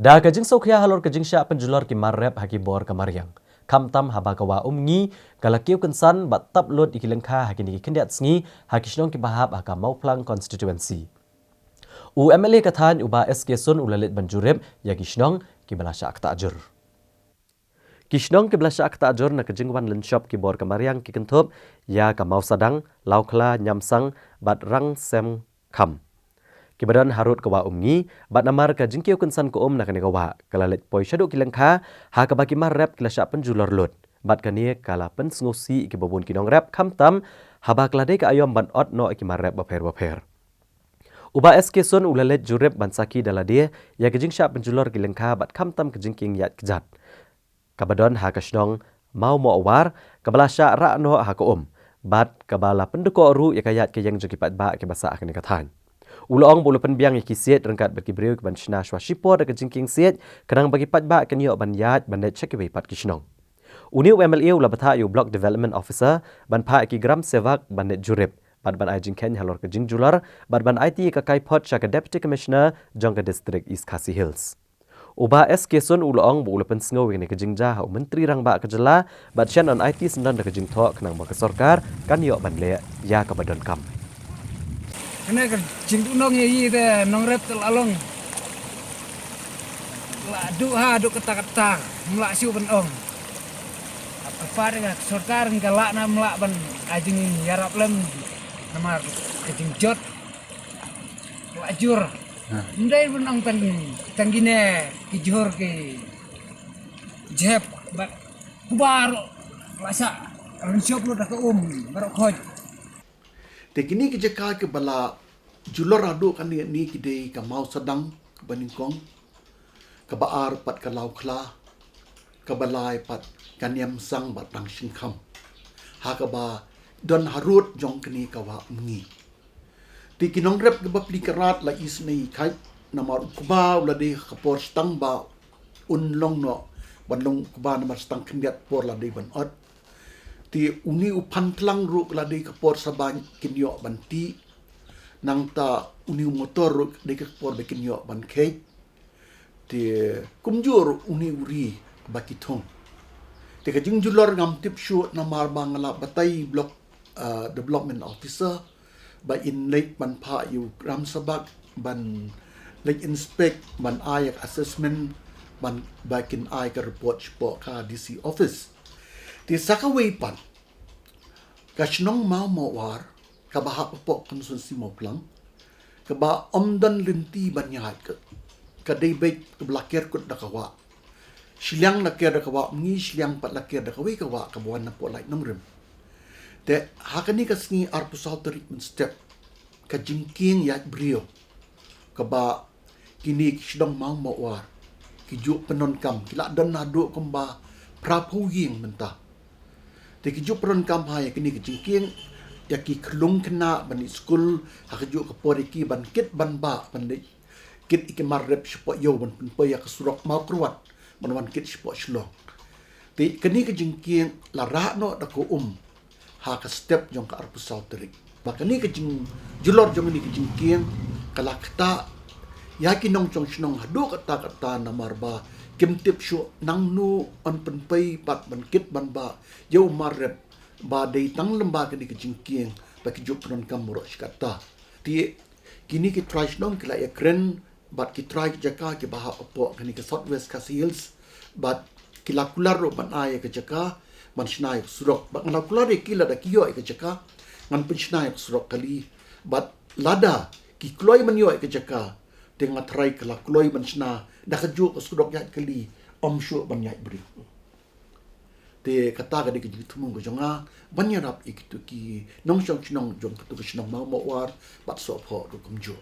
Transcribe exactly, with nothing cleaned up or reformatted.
Da ka jingsngewkhia halor ka jingshah pynjulor ki mar rep ha ki bor ka mariang, khamtam haba ka Wah Umngi ka la kiew kynsan bad tap lut ïa ki lyngkha ha kine ki khyndiat sngi ha ki shnong kiba hap ha ka Mawphlang constituency. U M L A ka thaiñ u Bah S K Sun u la leit ban jurip ïa ki shnong kiba la shah ktah jur. Ki shnong kiba la shah ktah jur na ka jingwan lynshop ki bor ka mariang ki kynthup ïa ka Mawsadang, Lawkhla, Niamsang bad Rangsem Kham, kiba don harud ka Wah Umngi, bad namar ka jingkiew kynsan ka um na kane ka wah, ka la leit poi shaduh ki lyngkha ha kaba ki mar rep ki la shah pynjulor lut. Bad kane ka la pynsngewsih ïa kiba bun ki nongrep, khamtam haba ka la dei ka aïom ban ot noh ïa ki mar rep bapher bapher. U Bah S K Sun u la leit jurip ban sakhi da lade ïa ka jingshah pynjulor ki lyngkha bad khamtam ka jingkieng ïaid kjat kaba don ha ka shnong Mawmohwar, kaba la shah rah noh ha ka um, bad kaba la pyndkoh ruh ïa ka ïaid ka ïeng jong ki paidbah kiba sah ha kane ka thaiñ. U la ong ba u la pynbiang ïa ki siej ryngkat bad ki briew kiban shna shwa shipor da ka jingkieng siej, khnang ba ki paidbah kin ïoh ban ïaid ban leit sha kiwei pat ki shnong. Une u M L A u la bthah ïa u Block Development Officer ban phah ïa ki Gram Sevak ban leit jurip bad ban ai jingkheiñ halor ka jingjulor bad ban aiti ïa ka kaiphod sha ka Deputy Commissioner jong ka District East Khasi Hills. U Bah S K Sun u la ong ba u la pynsngew ïa kane ka jingjia ha u Myntri Rangbah ka jylla bad shen yn aiti syndon da ka jingthoh khnang ba ka sorkar kan ïoh ban leh ïa kaba donkam. Kane ka jingduhnong ïa i te nongrep te la long. La duh ha duh kata kata, mla shu ban ong. Apa de ka sorkar ka la na mla ban ai jingïarap lem namar ka jingjot. La jur. Ndai ban ong tang tang kine ki jur ki jep ba kubar la sa ran siop lut da ka um baroh khoj. Te kine ki jaka kiba la julor haduh kane ni ki dei ka Mawsadang kaba nyngkong, kaba ar pat ka Lawkhla, kaba lai pat ka Niamsang bad Rangsem Kham, ha kaba don harud jong kane ka Wah Umngi. Te ki nongrep kiba pli ka rat la isynei kheit namar u kba u la dei ka por stang ba un long noh ban long u kba namar stang khyndiat por la dei ban ot. Te une u phan tlang ruh la dei ka por sa ba kin ïoh ban tih. Nangta une u motor ruh dei ka por ba kin ïoh ban kheit. Te kumjuh ruh une u ri ba ki thung. Te ka jingjulor ngam tip shuh namar ba nga la batai Block, ah, Development Officer ba in leit ban phah ïa u Gram Sevak ban leit inspect ban ai ïa ka assessment ban ba kin ai ka report shapoh ka D C office. Te sa kawei pat ka shnong Mawmohwar kaba hap hapoh constituency Mawphlang, kaba ym don lynti ban ïaid ka, ka dei beit kaba la ker kut da ka Wah. Shiliang la ker da ka Wah Umngi, shiliang pat la ker da kawei ka wah kaba wan napoh Laitumkhrah. Te ha kane ka sngi arphew saw tarik mynstep ka jingkieng ïaid briew kaba kine ki shnong Mawmohwar ki ju pyndonkam, ki la don haduh kumba phraphew ïing mynta. Te ki ju pyndonkam ha ïa kine ki jingkieng, ïa ki khyllung khynnah ban ïa skul, ha kajuh ka por ïa ki ban kit ban bah, ban leit kit ïa ki mar rep shapoh ïew ban pynpoi ïa ka surok Mawkyrwat ban wan kit shapoh Shillong. Te kane ka jingkieng la rah noh da ka um ha ka step jong ka arphew saw tarik. Ba kane ka jingjulor jong kane ka jingkieng ka la ktah ïa ki nongshong shnong haduh katta katta namar ba kim tip shuh nangno yn pynpei pat ban kit ban bah ïa u mar rep ba dei tang lem ba kane ka jingkieng ba ki ju pyndonkam baroh shi katta. Te kine ki trai shnong ki la ïakren bad ki trai ki jaka kiba hap hapoh kane ka South West Khasi Hills, bad ki la kular ruh ban ai ïa ka jaka ban shna ïa ka surok. Bad nga la kular ïa ki lada ki ïoh ïa ka jaka, ngan pynshna ïa ka surok kali. Bad lada ki kloi ban ïoh ïa ka jaka, te nga trai ka la kloi ban shna da kajuh ka surok ïaid kali, ym shuh ban ïaid briew. Te kata ka dei ka jingthmu ka jong nga ban ïarap ïa kito ki nongshong shnong jong kito ki shnong Mawmohwar bad Sohphoh ruh kumjuh.